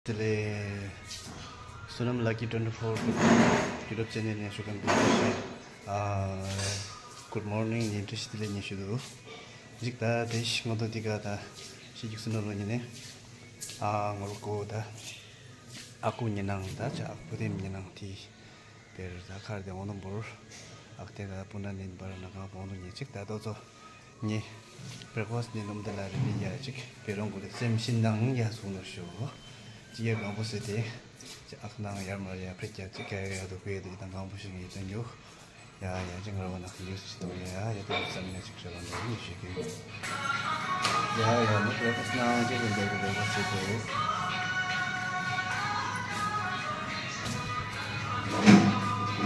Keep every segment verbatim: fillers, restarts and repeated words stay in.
དེ་ལས་བསོད་ནམས་Lucky twenty four YouTube channel ནས་ཞུ་མཁན་པོ་ཞིག་ཨ། Good morning ཉིན་བཀྲ་ཤིས་བདེ་ལེགས་ཉིན་ཞུ་འདུག་ཅིག་ད་དེ་ཞིག་ངོ་ཐོག་འདི་ག་ད་ཤི་རྒྱུགས་སུ་ནོར་བ་ཉིན་ནས་ཨ་ངོ་ལོ་གོ་ད་ཨ་ཁུ་ཉི་ནང་ད་ཅག་བུ་དེམ་ཉི་ནང་དེ་དེར་ད་ཁར་དེ་འོང་ནམ་བོར་ཨག་དེ་ད་སྤུ་ན་ནིན་པར་ན་གང་འོང་ནུ་ཉིན་ཅིག་ད་དོ་ཚོ། ཉི། བེར་ཀོ་སི་ནི་ནུམ་དེ་ལ་རི་ལི་ཡ་ཅིག་བེ་རོང་གུ་ལི་སེམས་ཤིན་དང་ཡ་སུ་ནོ་ཤོ། ཅི་ཡ་གང་པོ་སི་དེ། ཅི་ཨག་ནང་ཡར་མར་ཡ་ཕེ་ཀྱ་ཅི་ཀ་ཡ་ཡ་དུ་ཀུ་ཡ་དུ་ཡི་དང་གང་པོ་ཤིག་ཡི་དོན་ཡོ། ཡ་ཡ་ཅི་ང་ར་བ་ན་ཁི་ཡུ་སི་ཅི་དོ་ཡ་ཡ་དུ་སམ་ཡ་ཅིག་ཤ་བ་ནོ་ཡི་ཤི་གི། ཡ་ཡ་ནི་བེར་ཀོ་སི་ནང་ཅི་ཅི་འདོད་གི་བེར་ཀོ་སི་དེ།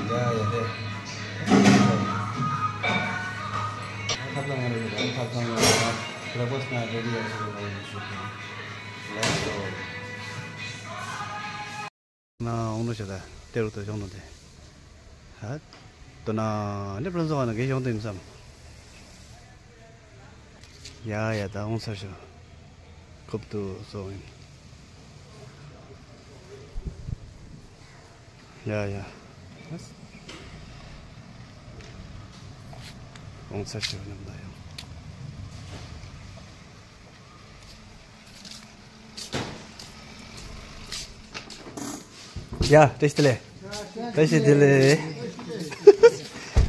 ཡ་ཡ་དེ། ཁ་ཚང་ཡང་རེད། ཁ་ཚང་ཡང་རེད། ལག་པ་སྣ་རེ་རེ་ཡར་ཞུ་རེ་ཡར་ཞུ་རེ། ལགས་སོ། ན་འོང་ནོ་ཤ་ད་ཏེ་རུ་ཏོ་ཤོང་ནོ་དེ། ཧ། ཏོ་ན་ནི་པྲོན་སོ་བ་ན་གེ་ཤོང་དེ་མི་སམ། ཡ་ཡ་ད་འོང་ཚར་ཤོ། ཁོབ་ཏུ་སོ་ཡིན། ཡ་ཡ། འོང་ཚར་ཤོ་ནམ་ད་ཡང་། ཡ། བཀྲ་ཤིས་བདེ་ལེགས། བཀྲ་ཤིས་བདེ་ལེགས།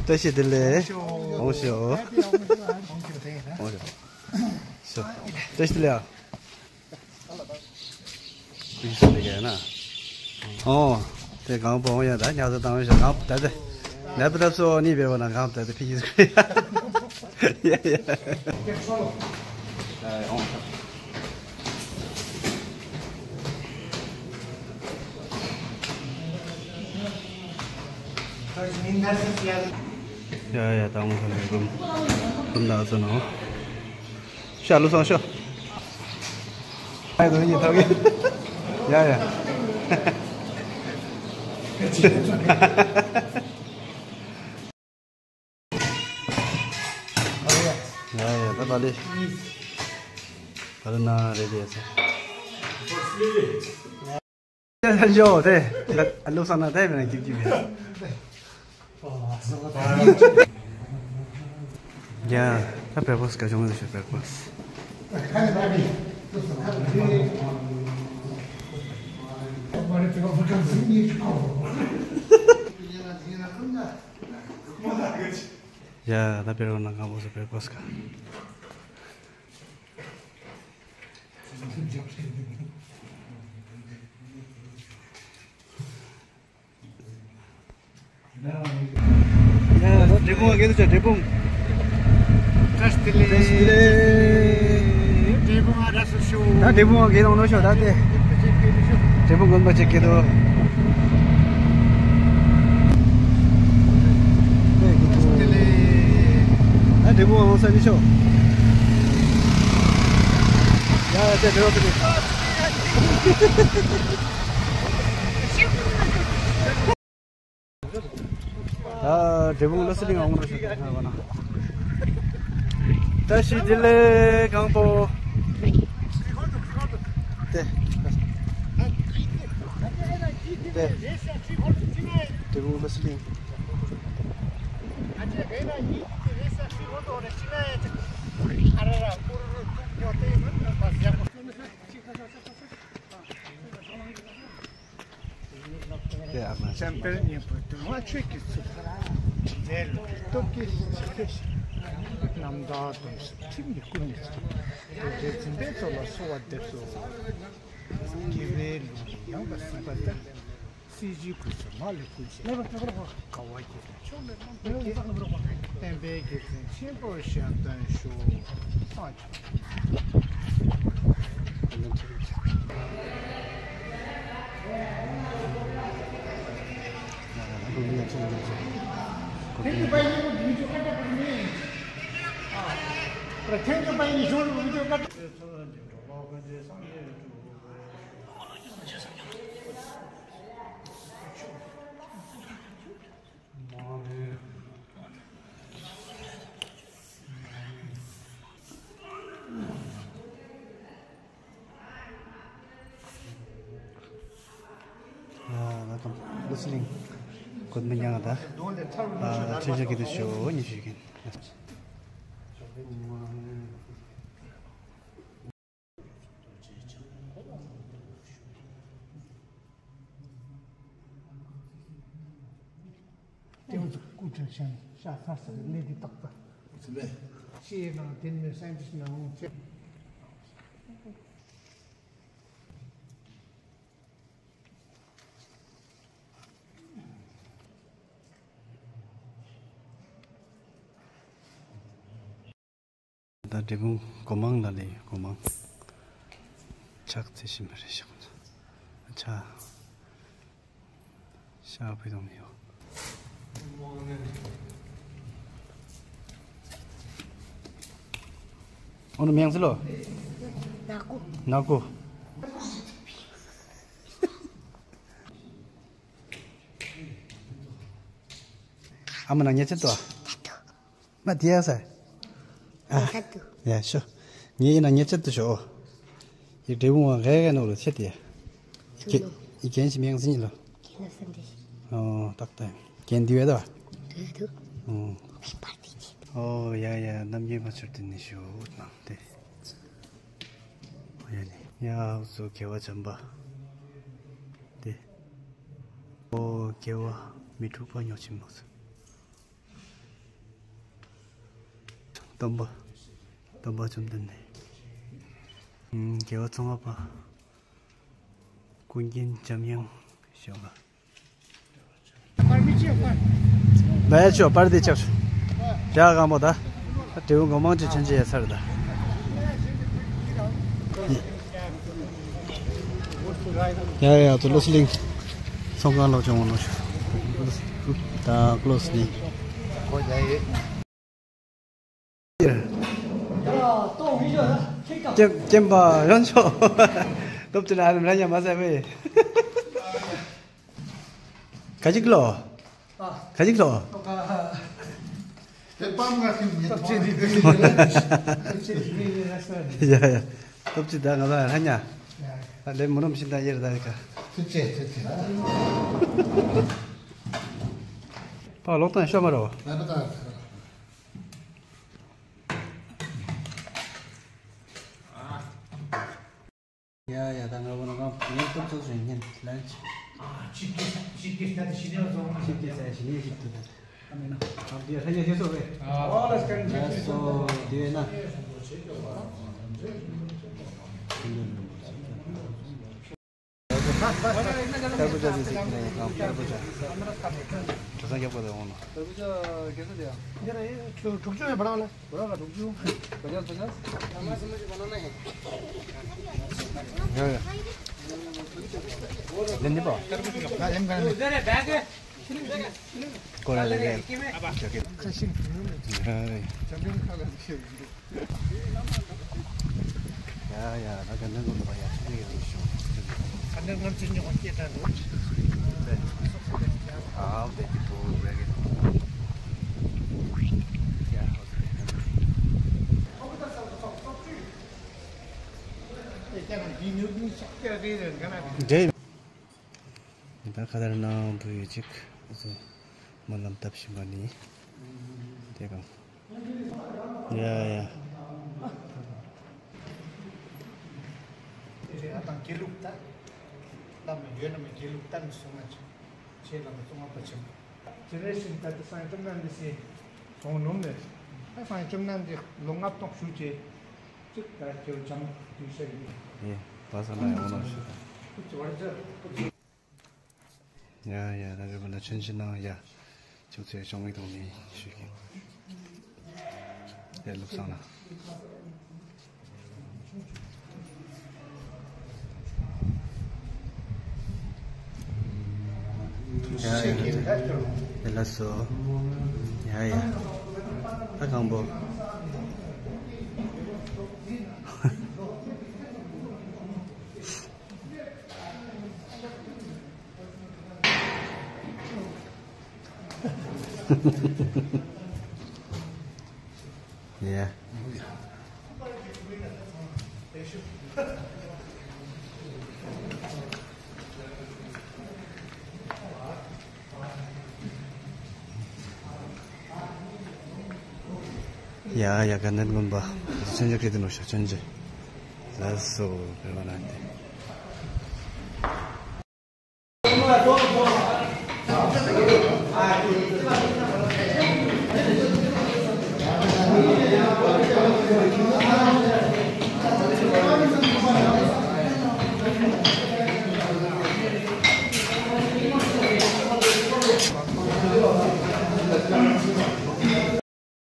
བཀྲ་ཤིས་བདེ་ལེགས། འོང་ཤོག་འོང་ཤོག་ཤོག་བཀྲ་ཤིས་བདེ་ལེགས། བཀྲ་ཤིས་བདེ་ལེགས་ན། ཨོ། དེ་གང་པོ་འོང་ཡ་ད་ཉག་ཚ་བཏང་བའི་ཞག་གང་ད་དེ། ནད་པ་ཐབས་སོ་ནི་བེ་བ་ན་གང་ད་དེ་ཕི་ཡིས་ཁུ་ཡ། ཡ་ཡ། ཨོ། ཡ་ཡ་ད་འོང་ཁ་ལས་རུམ་རུམ་ད་ཚོ་ནོ། ཤ་ལུ་སང་ཤོ། ཨ་ཡ་ཡ། ཡ་ཡ་ད་པ་ལེ། ད་ལེ་ན་རེ་རེ་ཡ་ས། ཡོ་དེ། ཨ་ལོ་ས་ན་དེ་མེད་ན་ཀིབ་ཀིབ་ཡ། ཡ་ད་བེར་ཀོ་སི་ཀ་ཅུང་ཟད་ཤོ་བེར་ཀོ་སི། ཡ་ད་བེར་ཀོ་ན་གང་པོ་སོ་བེར་ཀོ་སི་ཀ། ཡ་ད་འབྲས་སྤུངས་ཨ་གེ་དུ་ཆ་འབྲས་སྤུངས། བཀྲ་ཤིས་བདེ་ལེགས། བཀྲ་ཤིས་བདེ་ལེགས། འབྲས་སྤུངས་ཨ་ར་སུ་ཤོ། ད་འབྲས་སྤུངས་ཨ་གེ་དུ་ནོ་ཤོ་ད་དེ། འབྲས་སྤུངས་དགོན་པ་ཆེ་གེ་དུ། བཀྲ་ཤིས་བདེ་ལེགས། ད་འབྲས་སྤུངས་ཨ་ས་ནི་ཤོ། ཡ་ཡ་དེ་འབྲས་སྤུངས་དེ། ད་འབྲས་སྤུངས་ལ་སི་ལིང་ཨང་རོ་ཞིག་ཐོན་བ་ན། བཀྲ་ཤིས་བདེ་ལེགས་གང་པོ། ཏེ། ཏེ། འབྲས་སྤུངས་ལ་སི་ལིང་། བྱམས་དཔལ་སྙིང་པོ་གདུང་བ་ཆོས་ཀྱི་ཚུལ། འབྲེལ་སྟོབས་ཀྱི་ཕྱིར། རྣམ་དག་སྡོམ་སེམས་ཁྲིམས་ཀྱིས་བསྐུལ་ནས་སྩོལ། རྡོ་རྗེ་འཛིན་པའི་གཙོ་ལ་གསོལ་བ་འདེབས་སོ། དགེ་བའི་ལུང་ཡང་དག་གསུངས་པ་ལྟར། སྲིད་ཞིའི་ཁུར་ཆེན་མ་ལུས་ཀུན་བྱེད། དགའ་བ་སྐྱེད་མཆོག་མེད་དམ་པའི་དགེ། བསྟན་པའི་རྒྱལ་མཚན་ཆེན་པོར་གཞན་དོན་ཤོག། ཀླུ་སྲིན་གོ་མི་ཉག་ད། ཨ་ཆོས་ཆོས་ཀྱི་དུ་ཞོ་ཉི་ཤུ་ཡིན། ཏེའུ་ཙི་སྐུ་དྲིན་ཆེན་ཤ་ཚ་ཟེར་གནས་དེ་བཏགས་པ། ཅི་ཡིན་ནང་དེ་ནི་སེམས་ཀྱི་ནང་ངོ་ཚེ། ད་འབྲས་སྤུངས་སྒོ་མང་ལ་ལས་སྒོ་མང་ཕྱག་འཚལ་བཞིན་པ་རེད་ཤག་ཕྱག་ཤ་བའི་དོང་ནས་ཡོད། ཨོ་ནུ་མིང་ཟེར་ལོ། ནག་པོ། ནག་པོ། ཨ་མ་ན་ཉེ་ཆད་དོ། མ་དེ་ཡ་ས། ཨ། ཡ་ཤོ། ངས་ཡིན་ན་ཉེ་ཆད་དུ་ཤོ། ཡི་འབྲས་བུ་ངག་གི་ནོ་ལོ་ཆེ་དེ། ཡི་རྒན་ཞིག་མིང་ཟིན་ལོ། ཨོ་ཏག་ཏག་རྒན་དེ་བས་དོ། ཨོ་ཡ་ཡ་རྣམ་རྒྱལ་མ་ཆུར་དེ་ནི་ཤོ་ནང་དེ། ཡ་ནི་ཡ་ཧུ་སུ་དགེ་བ་བྱམས་པ། དེ། ཨོ་དགེ་བ་མི་འཁྲུགས་པ་ཉོ་ཆེན་མོ་སུ། སྟོན་པ། སྟོན་པ་བཅོམ་ལྡན་འདས། དགེ་བ་ཙོང་ཁ་པ། ཀུན་མཁྱེན་འཇམ་དབྱངས་ཞེས་པ། བས་ཆོ་པར་དེ་ཆག་ཆོ། བྱ་གང་པོ་ད། འབྲས་བུ་མགོ་མང་ཅིག་ཆེན་ཆེ་ཡ་ཚར་ད། ཡ་ཡ་ཏུ་ལོ་སི་ལིང་། ཚོང་ཁང་ལོག་ཅོང་ནོ་ཤུ། ད་ཀློ་སི་ལིང་། ཀྱེ་ཀྱེམ་པ་ཡོན་ཆོ། སྟོབས་ཅི་ན་ཨ་ལམ་ར་ཉ་མ་ཟེར་བས། ག་ཅིག་ལོ། ག་ཅིག་ལོ། དེ་པམ་ང་ཁྱིམ་ཉེ་ཐོག་ཡ་ཡ། སྟོབས་ཅི་ད་ང་ལ་ཧ་ཉ། ཨ་ལེ་མུ་ནམ་ཤིན་ད་ཡེར་ད་ཡི་ཀ། ཐུགས་རྗེ་ཐུགས་རྗེ། པ་ལོག་ཏང་ཤོ་མ་རོ། ང་ད་ད། ཡ་ཡ་ད་ང་བོ་ན་ང་ངའི་སྟོབས་ཚོགས་སུ་ཡིན་ལན་ཆི། ཆིབས་ཀྱི་ཆིབས་ཀྱི་ད་དེ་ཞི་ནས་བཟོ་ང་ཆིབས་ཀྱི་ས་ཞི་ནས་ཞིབ་ཏུ་ད། ཨ་མེན་ཨ་དེ་ཧ་ཡ་ཞེས་སོ་བས། ཨ་ལ་སྐན་ཆིབས་ཀྱི་སོ་དེ་ན། ཏར་བུ་ཇ་ཟེར་ཟེར་གྱི་ནས་ཡང་ཏར་བུ་ཇ། གྲོ་སང་རྒྱབ་པ་དང་འོང་ན། ཏར་བུ་ཇ་རྒྱ་ས་དེ་ཡང་། འདི་ན་ཡང་དྲུག་ཅུ་ཡང་བ་རང་ལ། བ་རང་ལ་དྲུག་ཅུ། བ་ཇ་བ་ཇ། ཡ་ཡ། ལེན་ནི་པ། ལེན་ག་ནི། ཀོ་ར་ལེ་རེ། ཁ་ཤིང་དུ་ཡོང་ལ་ཅི། ཡ་ཡ། ད་ག་ནང་གོ་ལ་བ་ཡ་ཆུ་ཡོད་ཤོ། ག་ནང་ངམ་ཅི་ཉོག་སྐྱེ་ད་འདུག་ཨའོ་དེ་ཀི་ཐོ་རེ་གི། ཡ་ཧོ་དེ། འདྲེ། ད་ཁ་དར་ནང་བུ་ཡོད་ཅིག་ཨ་ཚོ་སྨོན་ལམ་བཏབ་བཞིན་པ་ནི་དེ་གང་། ཡ་ཡ། དེ་རེད། ཨ་དང་དགེ་ལུགས་ད། བླ་མ་ཡོད་ན་མ་དགེ་ལུགས་ད་ནི་སོང་ང་ཅི། ཆེ་བླ་མ་ཙོང་ཁ་པ་ཆེན་པོ། དེ་རེད་ཤིང་ད་དེ་སང་བཅོམ་ལྡན་འདས་སི་སོང་ནོམ་ནས། ད་སང་བཅོམ་ལྡན་འདས་ལོ་ལྔ་སྟོང་བཞུགས་ཅེ། གཅིག་ད་ཁྱེའུ་ཆང་དུས་ཤ་ཡིན། ཡེ་བ་ས་ན་ཡོང་ནོ་ཤི། ཡ་ཡ་ད་རེ་བ་ན་ཆུན་ཆུན་ནང་ཡ། ཅུང་ཚེ་ཅུང་མིག་དང་ནི་ཞུ་གི། ཡ་ལུག་སང་ན། ཡ་ཡ། ཡ་ལ་སོ། ཡ་ཡ། ད་གང་པོ། Yeah. ཡ་ཡ། དགའ་ལྡན་དགོན་པ་མཆོད་མཇལ་སྐྱིད་དུ་ནོར་ཤག་མཆོད་མཇལ། ལགས་སོ། བོད་པ་ནང་དེ།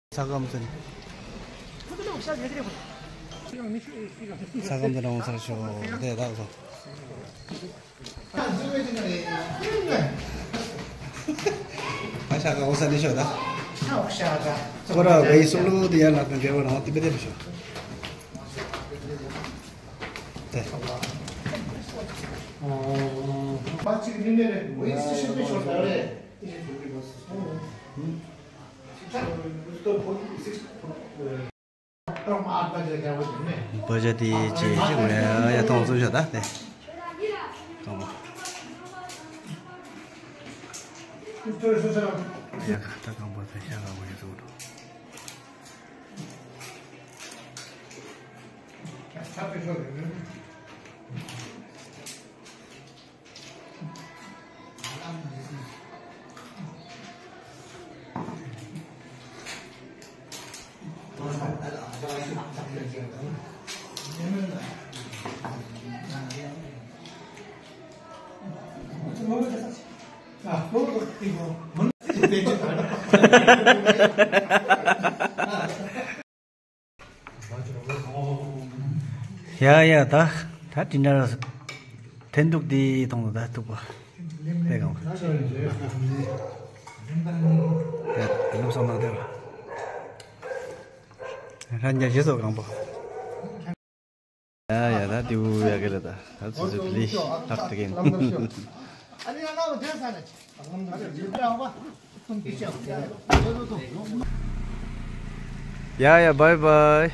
ས་སྐམ་ཚན། ས་སྐམ་ཚན་འོང་ཚར་ཤོག་དེ་དག་སོ། ཨ་ཤ་ག་འོ་ས་ནི་ཤོ་ད། ཁོ་ར་བའི་སུ་ལུ་དེ་ཡར་ལ་དང་འགལ་བ་རང་དེ་བེ་དེ་རུ་ཤོ། དེ། བ་ཇ་དེ་ཅི་ཅི་ངོ་ཡ་ཡ་ཐོང་ཚུལ་ཤོ་ད་དེ། གང་པོ། ཡ་ད་གང་པོ་དེ་ཤ་གང་པོ་ཡ་ཚུགས་འགྲོ། ཡ་ཡ། ད་ད་དེ་འདྲ་འཐེན་ཐུག་དེ་མཐོང་ད་ཐུག་པ་དེ་གང་། ཡ་ལམ་སང་ནང་དེ་ར་ཉ་རྗེས་སུ་གང་པོ། ཡ་ཡ། ད་དེ་བུ་ཡ་གི་རེད། ད་ད་ཚུ་ཚུ་ལི་ལྷག་ཏུ་གིན། ཡ་ཡ། བའི་བའི།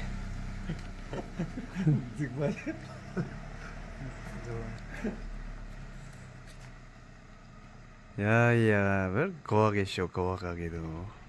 ཡ་ཡ། བེར་གོ་བ་གི་ཤོ་གོ་བ་ག་གི་དུ།